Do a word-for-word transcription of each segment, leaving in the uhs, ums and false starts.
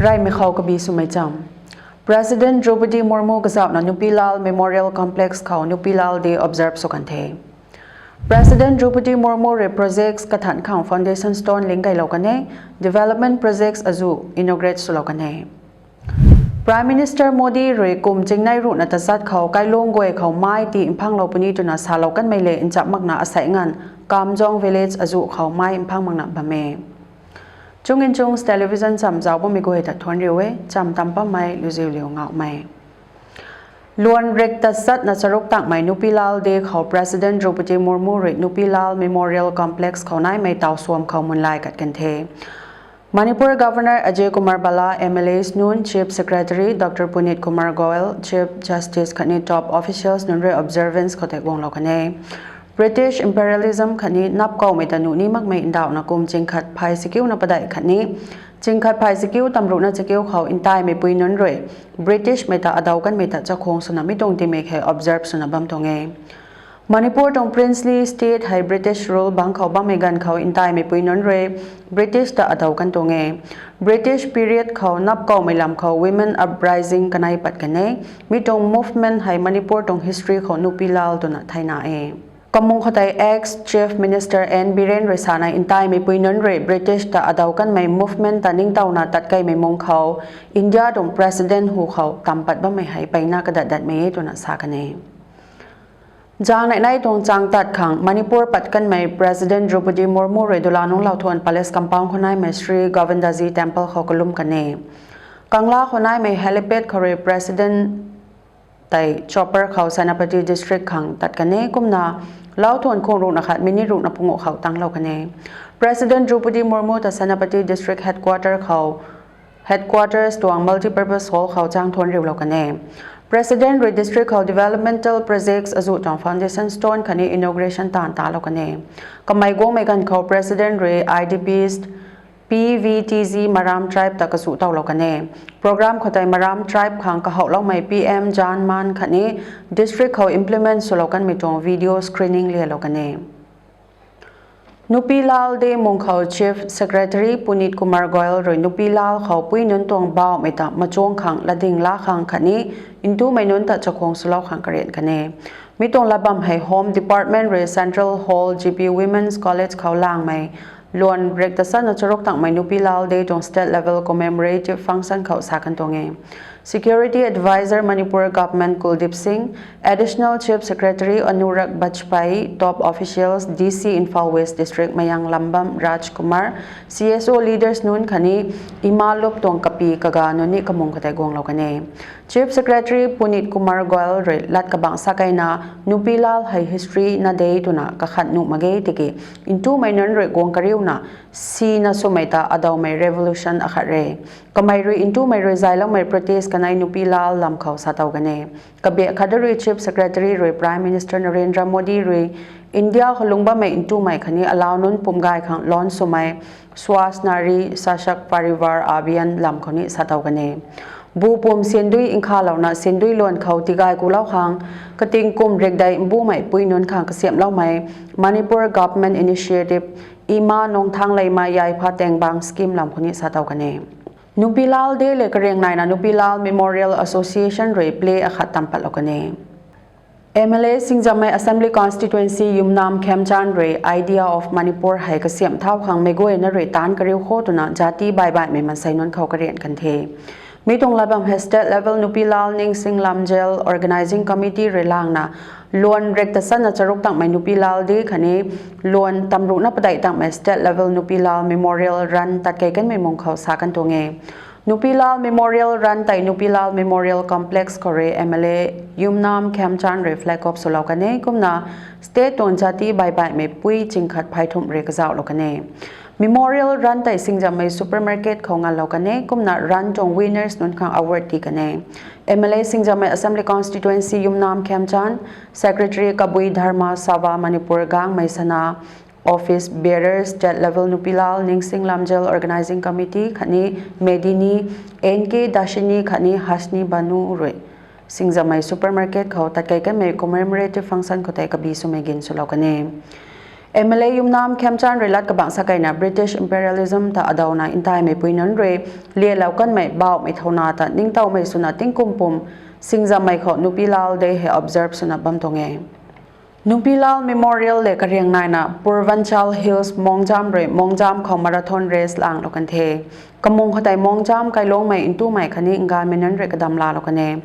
Reymei khou kabi swmei cham. President Droupadi Murmu kazauhna Nupi Lal Memorial Complex khou Nupi Lal Day observe sw kan the. President Droupadi Murmu rui projects kathan khang foundation stone ling kailou kan e, development projects azu inaugurate swlou kan e. Prime Minister Modi rui kum chingnei ruhna tachat khou kailung guay khou mai ti mphanglou puni twna salou kanmei le nchap makna asei nganv Kamjong village azu khou mai mphang makna bam e. Chung in Chungs Television cham zauc bammei guay ta thuanc riu e, cham tam pammei luziu liu ngauhmei. Luan rek tachatna charuk tangmei Nupi Lal Day khou President Droupadi Murmu rui Nupi Lal Memorial Complex khou naimei taw suam khou munlai kat kan the. Manipur Governor Ajay Kumar Bhalla, M L As nunc, Chief Secretary Doctor Puneet Kumar Goel, Chief Justice khatni top officials nunc rui observance khou tei guanglou kan e. British imperialism khatni napkoumei ta nuh ni makmei ndauhna kum chingkhat phay sikiuna padeih khatni chingkhat phay sikiu tamruhna chakiu khou ntaimeipui nunc rui British mei ta adaw kanmei ta chakhwang swna mi tuang timei khei observe swna bam tuang e. Manipur tuang princely state hei British rule bang khou bammei ganv khou ntaimeipui nunc rui British ta adaw kan tuang e. British period khou napkoumei lam khou women uprising kanei pat kan e. Mi tuang movement hei Manipur tuang history khou Nupi Lal twna theina e. Kamung khoutei ex Chief Minister N Biren rui sana ntaimeipui nunc rui British ta adaw kanmei movement ta ningtowna tatkeimei mung khou India tuang President hu khou tam pat bammei hei peyna kadat datmei e twna sa kan e. Zang neih nei tuang chang tat khang Manipur pat kanmei President Droupadi Murmu rui dula nungc Lauthuan Palace compound khou naimei Sri Govindaji Temple khou kalum kan e. Kangla khou naimei helipad khou rui President tei chopper khou Senapati District khang tat kan e kumna Lauthuan khung ruhna khat minute ruhna pungu khou tanglou kan e. President Droupadi Murmu ta Senapati District Headquarter khou Headquarters tuang Multipurpose Hall khou chang thuanc riulou kan e. President rui district khou developmental projects azu tuang foundation stone khatni inauguration taanv talou kan e. Kamei guangmei ganv khou President rui I D Ps, P V T G Maram tribe ta kazu towlou kan e. Program khoutei Maram tribe khang kahouloumei P M Jan Man khatni district khou implement swlou kanmei tuang video screening lialou kan e. Nupi Lal Day mung khou Chief Secretary Puneet Kumar Goel rui Nupi Lal khou pui nunc tuang bauhmei ta machuang khang latding la khang khatni ntumei nunc ta chakhwang swlou khang karian kan e. Mi tuang latbam hei Home Department rui Central Hall G P Women's College khou langmei luan rek tachatna charuk tangmei Nupi Lal Day tuang state level commemorative function khou sa kan tuang e. Security Advisor Manipur Government Kuldeep Singh, Additional Chief Secretary Anurag Bajpai, top officials, D C Imphal West District Mayang Lambam Rajkumar, C S O leaders nunc khatni Ima Lup tuang kapi kaga nunc ni kamung khoutei guanglou kan e. Chief Secretary Puneet Kumar Goel rui lat kabangc sakeina Nupi Lal hei history na de twna kakhat nuh mak ge tiki ntumei nunc rui guang kariuna sina swmei ta adawmei revolution akhat re. Kamei rui ntumei rui zayloumei protest kanei Nupi Lal lam khou sa tow kan e. Kabiak khat da rui Chief Secretary rui Prime Minister Narendra Modi rui India khou lungc bammei ntumei khatni alau nunc pumgay khang launch swmei Swasth Nari Sashakt Parivar Abhiyan lam khou ni sa tow kan e. Bu pum sindui nkhavlouna sindui luan khou tigay kulou khang kating kum rikdei mbumei pui nunc khang kasiamhloumei Manipur Government Initiative Ima Nongthang Leima Yaipha Tengbang scheme lam khou ni sa tow kan e. Nupi Lal Day le kariang naina Nupi Lal Memorial Association rui play akhat tam patlou kan e. M L A Singzammei Assembly Constituency Yumnam Khemchand rui Idea of Manipur hei kasiamh thau khang meic guayna rui taanc kariu kho twna jati baibaihmei mansei nunc khou karian kan the. Mi tuang latbam hei state level Nupi Lal Ningsing Lamjel Organizing Committee rui langna luan rek tachatna charuk tangmei Nupi Lal Day khatni luan tamruhna padeih tangmei state level Nupi Lal Memorial Run tatkei kanmei mung khou sa kan tuang e. Nupi Lal Memorial Run tei Nupi Lal Memorial Complex khou rui M L A Yumnam Khemchand rui flag off swlou kan e kumna state tuang jati baibaihmei pui chingkhat phey thumh rui kazauhlou kan e. Memorial Run tei Singzammei Supermarket khou nganlou kan e kumna run tuang winners nunc khang award ti kan e. M L A Singzammei Assembly Constituency Yumnam Khemchand, Secretary Kabui Dharma Sabha Manipur Gangmei Sana, office bearers, state level Nupilal Ningsing Lamjel Organizing Committee khatni Medini, N K Dashini khatni Hasni Banu rui Singzamei Supermarket khou tatkei kanmei commemorative function khou tei kabi swmei gin swlou kan e. M L A Yumnam Khemchand rui lat kabangc sakeina British imperialism ta adauna ntaimei pui nunc rui lialou kanmei bauhmei thouna ta ningtowmei swna tingkum pum Singzamei khou Nupilal Day hei observe swna bam tuang e. Nupilal Memorial le kariang naina Purvanchal Hills Mongjam rui Mongjam khou marathon race langlou kan the. Kamung khoutei Mongjam kailungmei ntumei khatni nggaanmei nunc rui kadam laalou kan e.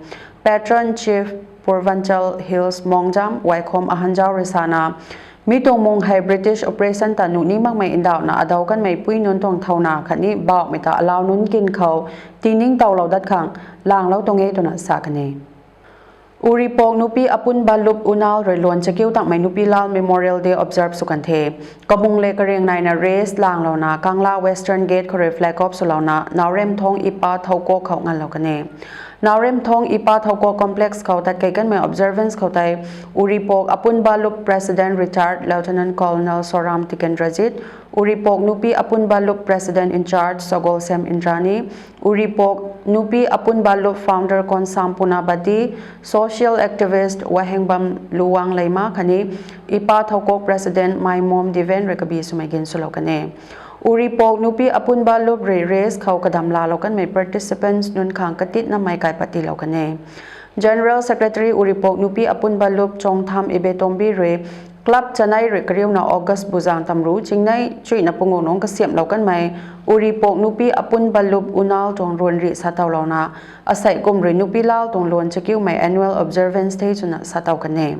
Patron Chief Purvanchal Hills Mongjam Waikhom Ahanzau rui sana, mi tuang mung hei British oppression ta nuh ni makmei ndauhna adau kanmei pui nunc tuang thouna khatni bauhmei ta alau nunc kin khou tiningtowlou dat khang langlou tuang e twna sa kan e. Uripok Nupi Apunba Lup Unal rui luan chakiu tangmei Nupilal Memorial Day observe sw kan the. Kamung le kariang naina race langlouna Kangla Western Gate khou rui flag off swlouna Naoremthong Ipa Thoukok khou nganlou kan e. Naoremthong Ipa Thoukok Complex khou tatkei kanmei observance khou tei Uripok Apunba Lup President Retired Lieutenant Colonel Soram Tikendrajit, Uripok Nupi Apunba Lup President in Charge Sogolsem Indrani, Uripok Nupi Apunba Lup Founder Konsam Punabati, social activist Wahengbam Luwang Leima khatni Ipa Thoukok President Maimom Deven rui kabi swmei gin swlou kan e. Uripok Nupi Apunba Lup rui race khou kadam laalou kanmei participants nunc khang katitnamei kaipat tiilou kan e. General Secretary Uripok Nupi Apunba Lup Chongtham Ibetombi rui club chanei rui kariuna August buzang tamru chingnei chuihna pungu nungc kasiamhlou kanmei Uripok Nupi Apunba Lup Unal tuang ruanrih satowlouna asei kum rui Nupilal tuang luan chakiumei annual observance the twna satow kan e.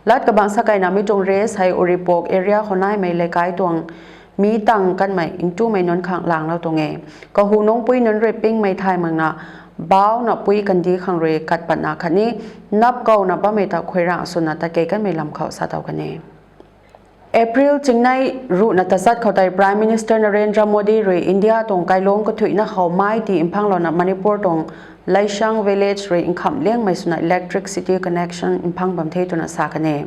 Lat kabangc sakeina mi tuang race hei Uripok area khou naimei leikai tuang mi tang kanmei ntumei nunc khang langlou tuang e. Kahu nungc pui nunc rui pingmei thay makna bauna pui kandih khang rui kat patna khatni nap kouna bammei ta khuirang swna tatkei kanmei lam khou satow kan e. April chingnei ruhna tachat khou tei Prime Minister Narendra Modi rui India tuang kailung kathuihna khou mai ti mpanglouna Manipur tuang Laishang village rui nkham liangmei swna electricity connection mphang bam the twna sa kan e.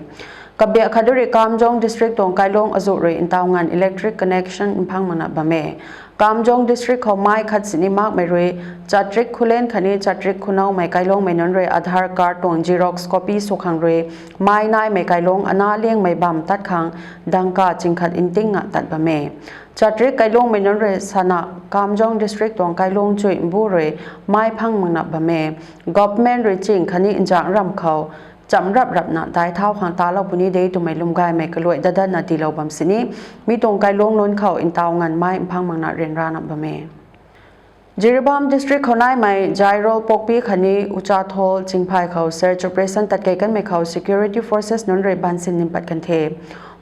Kabiak khat rui Kamjong district tuang kailung azuh rui ntaw nganv electric connection mphang makna bam e. Kamjong district khou mai khat sini makmei rui chatrik khulen khatni chatrik khunoumei kailungmei nunc rui Aadhaar card tuang xerox copy sw khang rui mai naimei kailung ana liangmei bam tat khang dangka chingkhat ntinga tat bam e. Chatrik kailungmei nunc rui sana Kamjong district tuang kailung chuy mbu rui mai phang makna bam e. Government rui ching khatni nzangc ramv khou cham rap rapna dai thau khang talou puni de twmei lwmgaymei kaluai datdatna tiilou bam sini mi tuang kailung nunc khou ntaw nganv mai mphang makna ryanrana bam e. Jiribam district khou naimei Jairol Pokpi khatni Uchathol Chingphai khou search operation tatkei kanmei khou security forces nunc rui bansin nimpat kan the.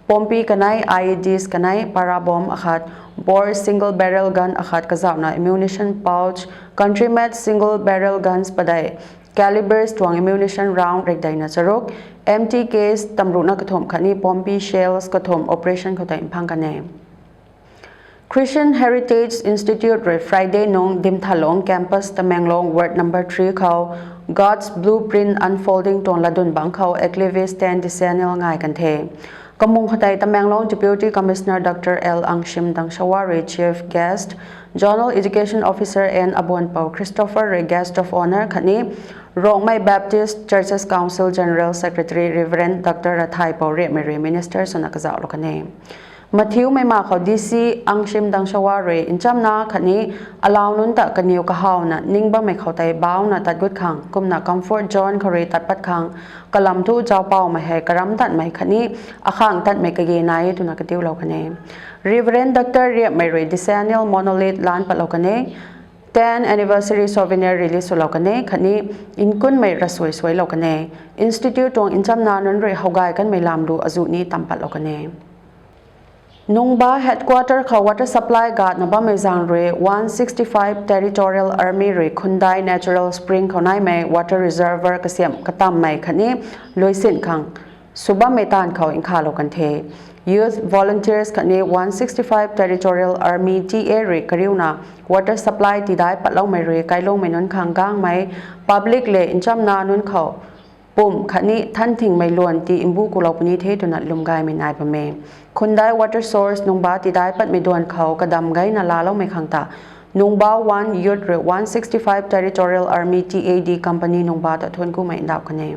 Pompi kanei, I E Ds kanei, para bomb akhat, bore single barrel gun akhat kazauhna ammunition pouch, country made single barrel guns padeih, calibers tuang ammunition round rekdeina charuk, empty case tamruhna kathumh khatni pompi shells kathumh operation khou tei mphang kan e. Christian Heritage Institute rui Friday nung Dimthalong campus Tamenglong ward number three khou God's Blueprint Unfolding tuang ladun bangc khou activist ten decennial ngai kan the. Kamung khoutei Tamenglong Deputy Commissioner Doctor L Angshim Dangshawa rui Chief Guest, Zonal Education Officer N Abonpou Christopher rui Guest of Honour khatni Rongmei Baptist Churches Council General Secretary Reverend Doctor Rathaipou Riapmei rui Minister swna kazauhlou kan e. Mathiumei ma khou D C Angshim Dangshawa rui nchamna khatni alau nunc ta kaniw kahawna ning bammei khou tei bauna tat gut khang kumna comfort zone khou rui tat pat khang kalam thu zaupaumei hei karam tatmei khatni akhang tatmei kage nai e twna katiulou kan e. Reverend Doctor Riapmei rui decennial monolith lan patlou kan e. Ten anniversary souvenir release swlou kan e khatni nkunmei rasui suailou kan e. Institute tuang nchamna nunc rui howgay kanmei lam lu azuh ni tam patlou kan e. Nungba headquarter khou water supply gatna bammei zaeng rui one sixty five Territorial Army rui Khundai Natural Spring khou naimei water reservoir kasiamh katammei khatni luisin khang sw bammei taanv khou nkhavlou kan the. Youth volunteers khatni one sixty five Territorial Army T A rui kariuna water supply tidai patloumei rui kailungmei nunc khang gangmei public le nchamna nunc khou pumc khatni thanthingmei luan ti mbu kulou puni the twna lwm gaymei nai bam e. Khundai water source Nungba tidai patmei duan khou kadam gayna laaloumei khang ta Nungba One Youth rui one sixty five Territorial Army, T A D company Nungba ta thuanc kumei ndauh kan e.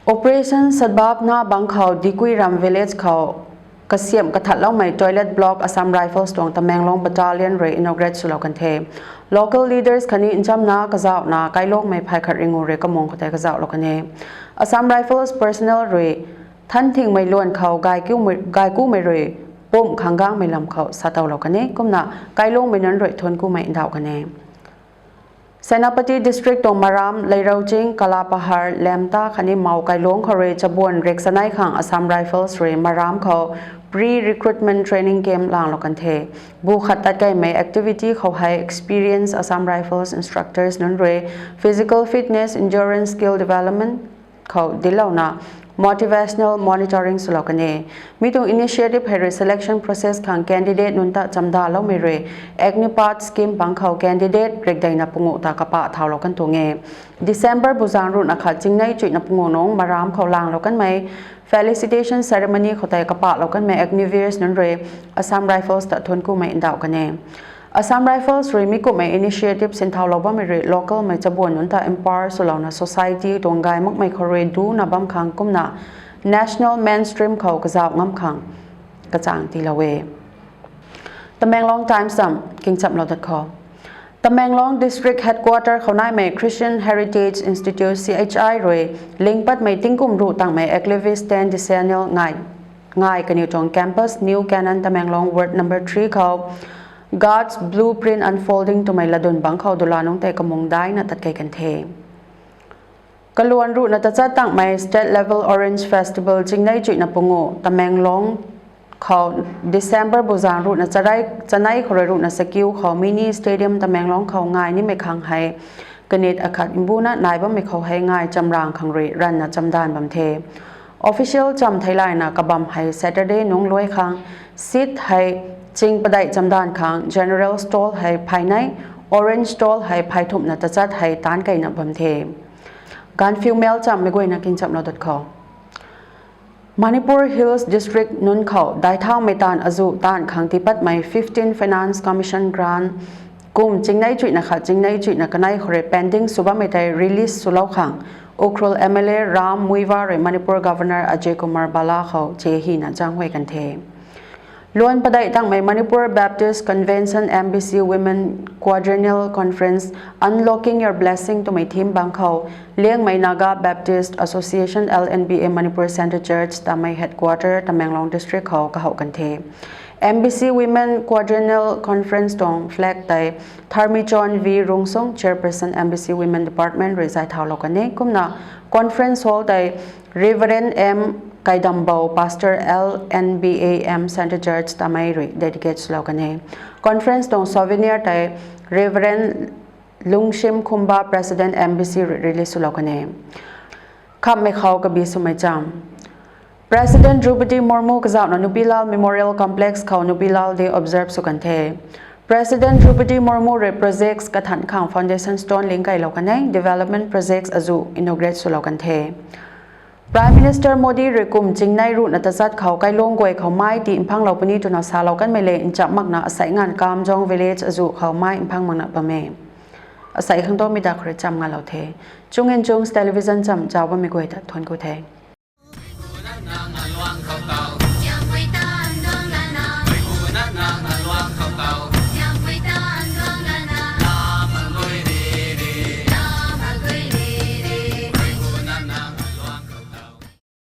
Operation Sadbhav na bang khou Dikuiram village khou kasiamh kathatloumei toilet block Assam Rifles tuang Tamenglong battalion rui inaugurate swlou kan the. Local leaders khatni nchamna kazauhna kailungmei phay khat ringu rui kamung khou tei kazauhlou kan e. Assam Rifles personnel rui thanthingmei luan khou gaikumei rui pumc khang gangmei lam khou satowlou kan e. Kumna kailungmei nunc rui thuanc kumei ndauh kan e. Senapati District tuang Maram, Leirauching, Kalapahar, Lemta khatni Mao kailung khou rui chabuan riksanei khang Assam Rifles rui Maram khou pre-recruitment training camp langlou kan the. Bu khat tat keymei activity khou hei experienced Assam Rifles instructors nunc rui physical fitness, endurance, skill development khou dinclouna motivational monitoring swlou kan e. Mi tuang initiative hei rui selection process khang candidate nunc ta chamdaloumei rui Agnipath scheme bang khou candidate rikdeina pungu ta kapah thaulou kan tuang e. December buzaeng ruhna khat chingnei chuihna pungu nung Maram khou langlou kanmei felicitation ceremony khou tei kapahlou kanmei Agniveers nunc rui Assam Rifles ta thuanc kumei ndauh kan e. Assam Rifles rui mi kumhmei initiative sinthaulou bammei rui localmei chabuan nunc ta empower swlouna society tuang gay makmei khou rui duna bam khang kumna national mainstream khou kazauh ngam khang kachang tiilou e. Tamenglong Times tam kingchamlou dat khou, Tamenglong District Headquarter khou naimei Christian Heritage Institute, C H I rui lingpatmei tingkum ruh tangmei Ecclevis ten Decennial ngai, ngai kaniw tuang campus New Canon Tamenglong Ward number three khou God's Blueprint Unfolding twmei latdyn bang khou dula nungc tei kamung daina tat key kan the. Kaluan ruhna tachat tangmei State Level Orange Festival chingnei chuihna pungu Tamenglong khou December buzaeng ruhna chanei khou rui ruhna sakiu khou Mini Stadium Tamenglong khou ngai nimei khang hei kanit akhat mbuna nai bammei khou hei ngai chamrang khang rui ranvna chamdanv bam the. Official cham theilayna kabam hei Saturday nungc luai khang seat hei ching padeih chamdanv khang general stall hei phay nei, orange stall hei phay thumhna tachat hei taanc keyna bam the. Gaanphiu Mail chammei guayna kingchamlou dat khou, Manipur Hills District nunc khou daithaumei taanv azuh taanv khang tiipatmei fifteen Finance Commission grant kum chingnei chuihna khat chingnei chuihna kanei khou rui pending sw bammei tei release swlou khang Ukhrul M L A Ram Muivah rui Manipur Governor Ajay Kumar Bhalla khou che hina zaeng huay kan the. Luan padeih tangmei Manipur Baptist Convention, M B C Women Quadrennial Conference, Unlocking Your Blessing twmei theme bang khou Liangmei Naga Baptist Association, L N B A Manipur Centre Church tamei headquarter Tamenglong District khou kahouh kan the. M B C Women Quadrennial Conference tuang flag tei Tharmichon V Rungsung, Chairperson, M B C Women Department rui zay thaulou kan e. Kumna conference hall tei Reverend M Kaidambo, Pastor, L N B A M Centre Church tamei rui dedicate swlou kan e. Conference tuang souvenir tei Reverend Lungshim Khumba, President, M B C rui release swlou kan e. Khamhmei khou kabi swmei cham, President Droupadi Murmu kazauhna Nupi Lal Memorial Complex khou Nupi Lal Day observe sw kan the. President Droupadi Murmu rui projects kathan khang foundation stone ling keylou kan e, development projects azuh inaugurate swlou kan the. Prime Minister Modi rui kum chingnei ruhna tachat khou kailung guay khou mai ti mphanglou puni twna salou kanmei le ncham makna asei nganv Kamjong village azuh khou mai mphang makna bam e. Asei khang tu mi dak khou rui cham ngalou the. Chung in Chungs Television cham zauc bammei guay ta thuanc ku the.